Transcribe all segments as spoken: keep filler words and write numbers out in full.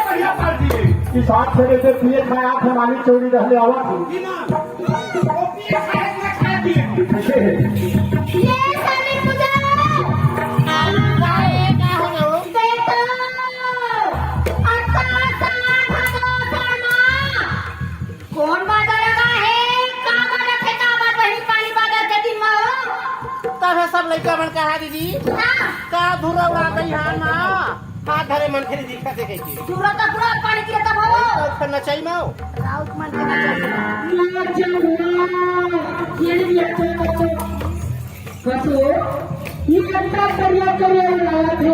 बढ़िया पार्टी है। इस हाथ से जैसे पिए खाए आंख मानी चोरी रहने वाला था। ये सारी पूजा। अरे, का हो गया? देखो, अट्ठाईस, आठ, दो, शर्मा। कौन बाजा लगा है? का बाजत है? का बात वही पानी बाजत के दिन में हो? तब है सब लइका मन कहा दीदी। हाँ। का धुरा उड़ा गई हाँ ना? हाथ धरे मन फिर दिखा दे गई। धुरा तो पूरा पानी के तब हो। तो फिर नचाई में हो। राउत मन के नचाई में। ये भी अच्छा बात है। कसो, ये अच्छा करिया करिया उड़ावत हे।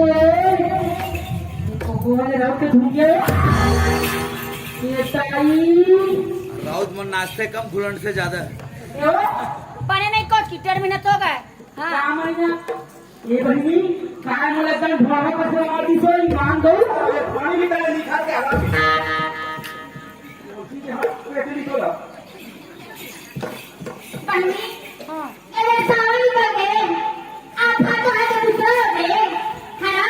भगवान राउत के धुन के। ये ताई। राउत मन नाचते कम, घुलंड से ज्यादा। पढ़े नहीं कुछ की, डेढ़ महीना तो हो गए। हाँ। का महीना? ये बहिनी, काय मोला एकदम ढोंगा पर से मार दी सो, ईमान दो। पानी भी पहले निकाल के हवा में। बहिनी, हाँ। अरे सावन निकल गए, आफा तो है तो दूसरा हो गए, है ना?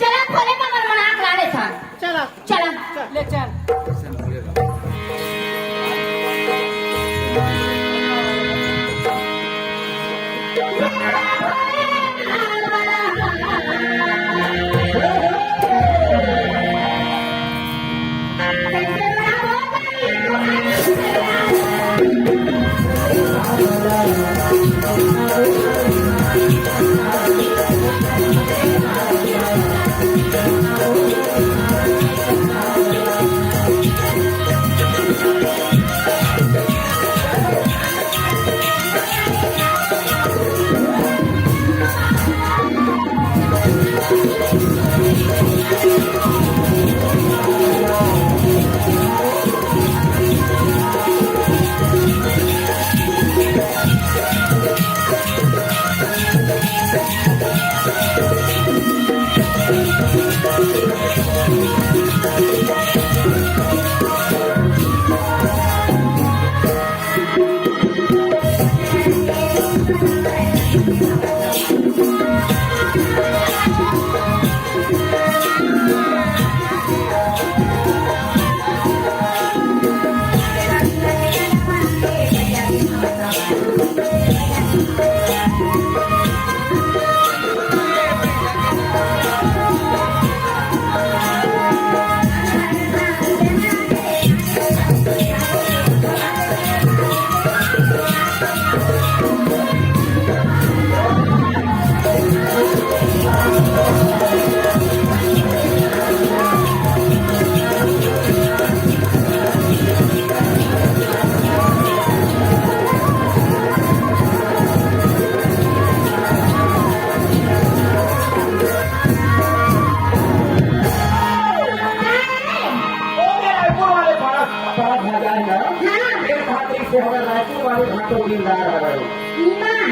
चला खोले कमर मना करा ले सन। चला। चला। चल, ले चल। ईमान।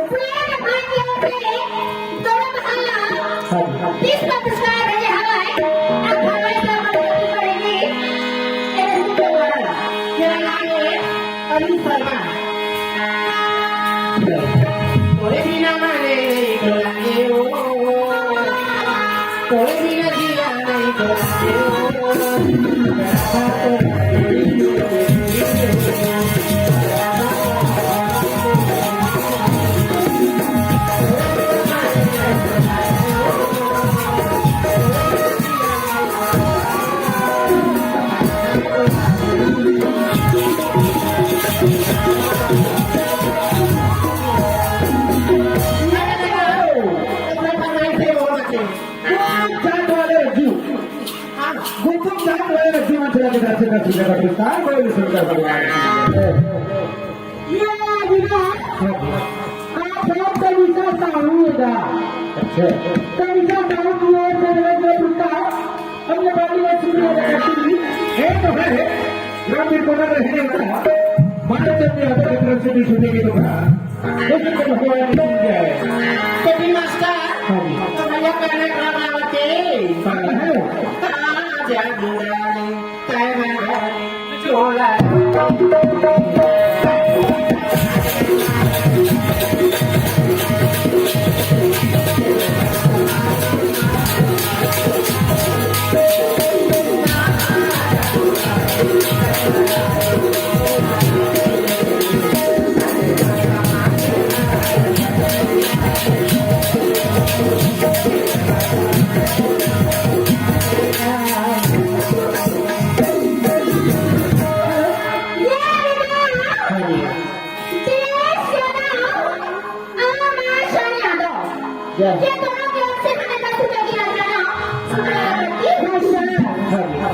प्रेम भाग्य से दोनों भाला हाँ जी। बीस का पुरस्कार रहे हवाई, अब हवाई का मदद करेगी। तेरे रूप के द्वारा, तेरा नाम है अरुण शर्मा। तोरे बिना माने नहीं तो लागे ओ, तोरे बिना जिया नहीं तो लागे ओ। गुप्तुम जात वाले रज्जु। हाँ, गुप्तुम जात वाले रज्जु मंच लगे दर्शक का सुंदर का विस्तार बोले शंकर भगवान की जय। ये विधान आप बहुत कविता साहू होगा। अच्छा। कविता साहू की ओर से मेरा जो पुरस्कार हमने पार्टी में शुरू हो गया। ये तो है, ग्राम बिरकोना का रहने वाला मानव चंद यादव की तरफ से भी सुनेंगे तो कहा। भगवान की जय। कभी मास्टर, हाँ जी। तो भैया कहने का आवते। कहाँ है? कहाँ जा दुरानी, तय में चोला। जय। ये दोनों की ओर से हमें दस रुपए की नजराना। ये पैसा काम करेगा।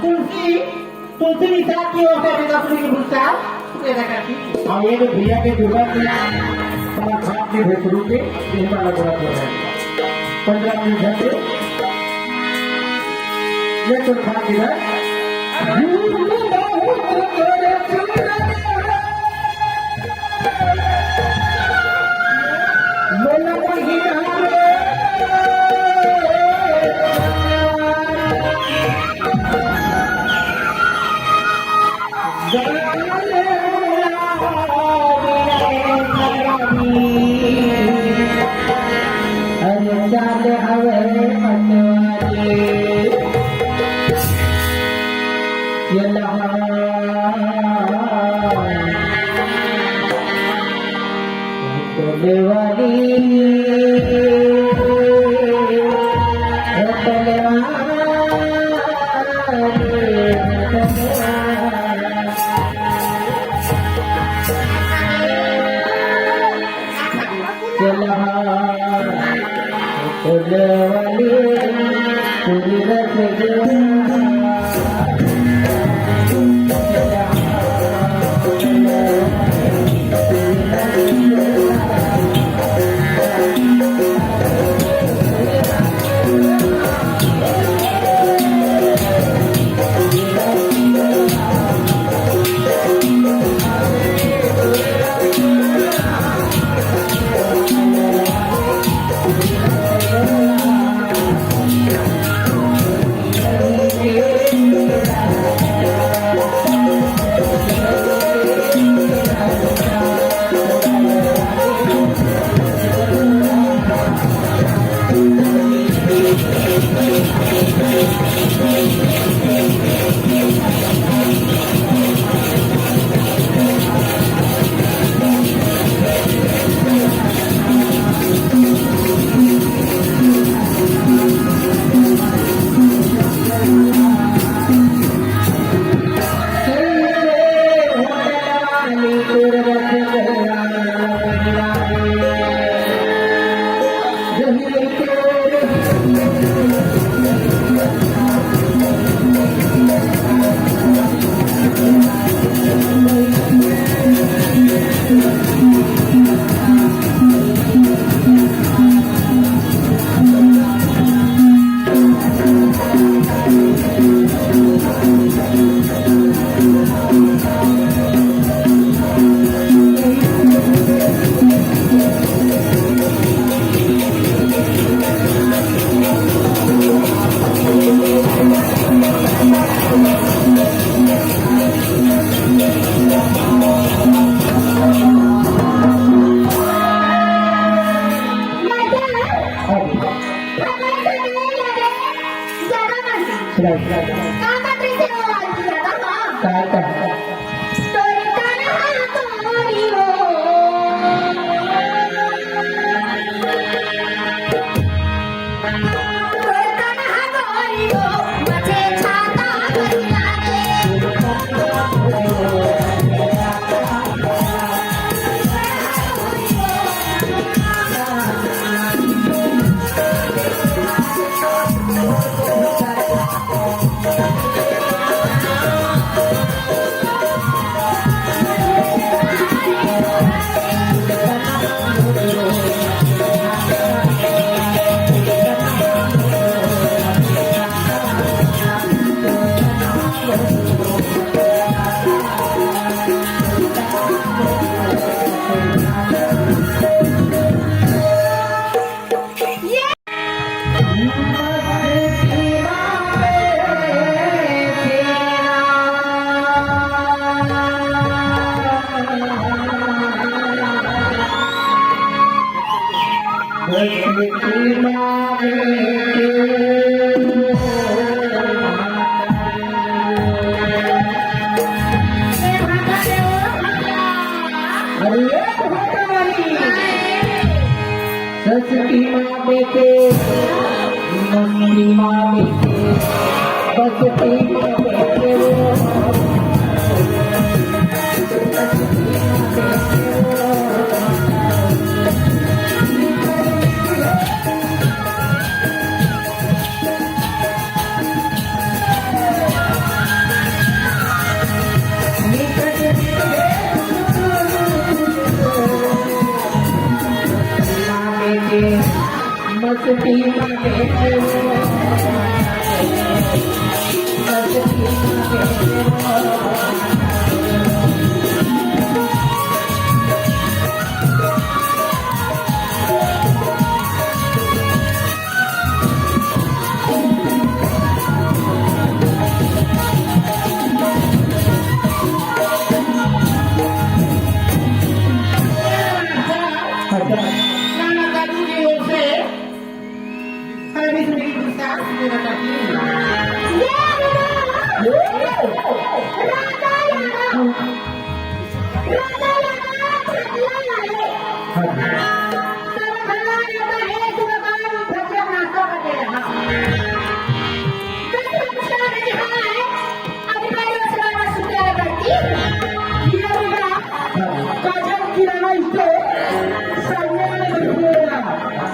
तुलसी, तुलसी निषाद की ओर से भी दस रुपये की पुरस्कार पैदा करती। हाँ, ये जो भैया के जुगत में हमारा खाट की भेतरू के यही वाला बुरा हो रहा है। पंजाब में घर पे ये तो खाट की है। का बात रहिसे वो आदमी दादा? का? का, का? तोर तनहा तोरी हो। तोर तनहा तोरी हो, मचे छाता करी लागे। अरे, ये तो होता वाली। सस्ती माँ बेटे, मस्ती माँ बेटे, बसती माँ बेटे। मस्ती में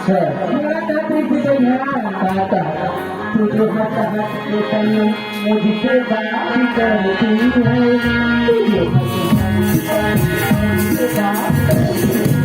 मोला का प्रीति के ध्यान आता, तू जो हंस हंस के तन मुझसे बात करती है, तू जो हंस हंस के तन मुझसे बात करती है।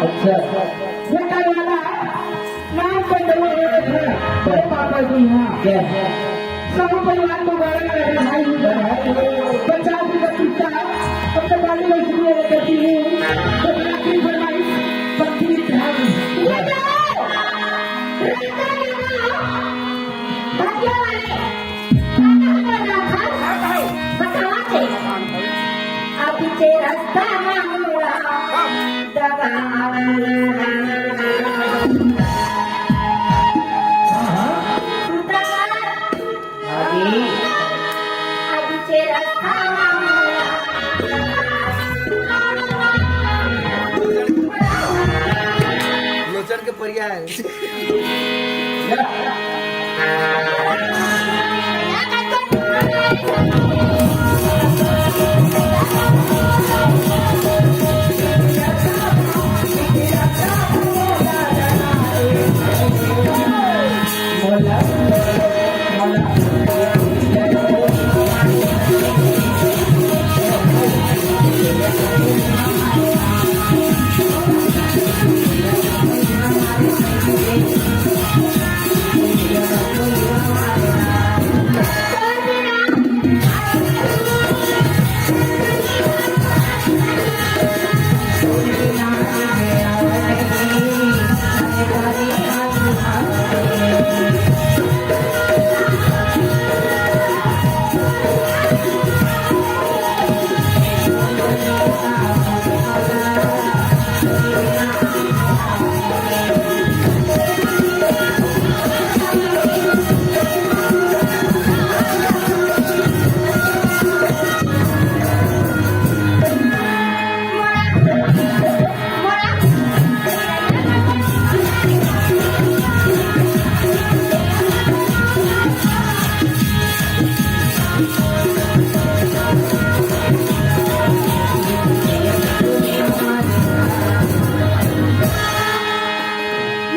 अच्छा। नाम पे जरूर है, बड़े पापा जी यहाँ। क्या? सब परिवार को बड़ा लगा भाई, बच्चा भी बच्चा, अपने बाली में शुरू करती हूँ, तो मेरा आखिरी फरमाइश, पत्नी ध्यान। ये जाओ, राजा ने कहा, भाग्य वाले, राजा ने कहा, बताओ थे। अभी तेरा दाना हुआ, दबा। हाँ, हाँ। अभी, अभी तेरा दाना हुआ। लोचन के पर्याय।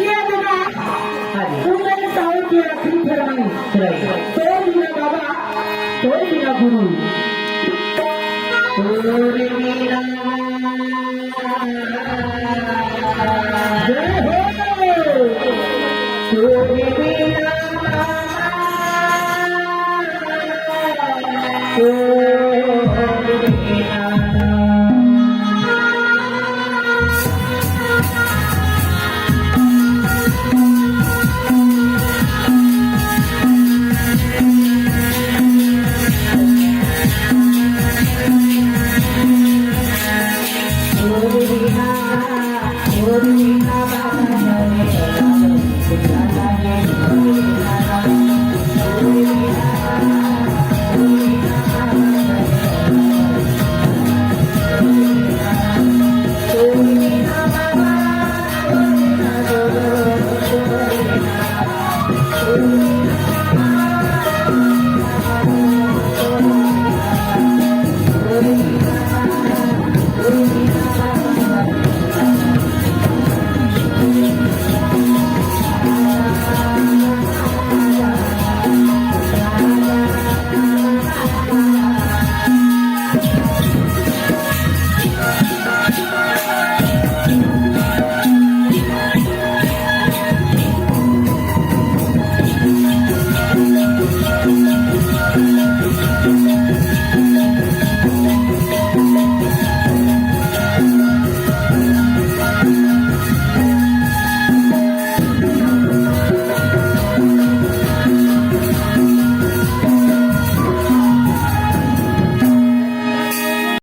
ये देखा, हाँ जी। उनके साहब की आखिरी फरमाइश। सुनाइए। तोर बिना बाबा, तोर बिना गुरु। तोर बिना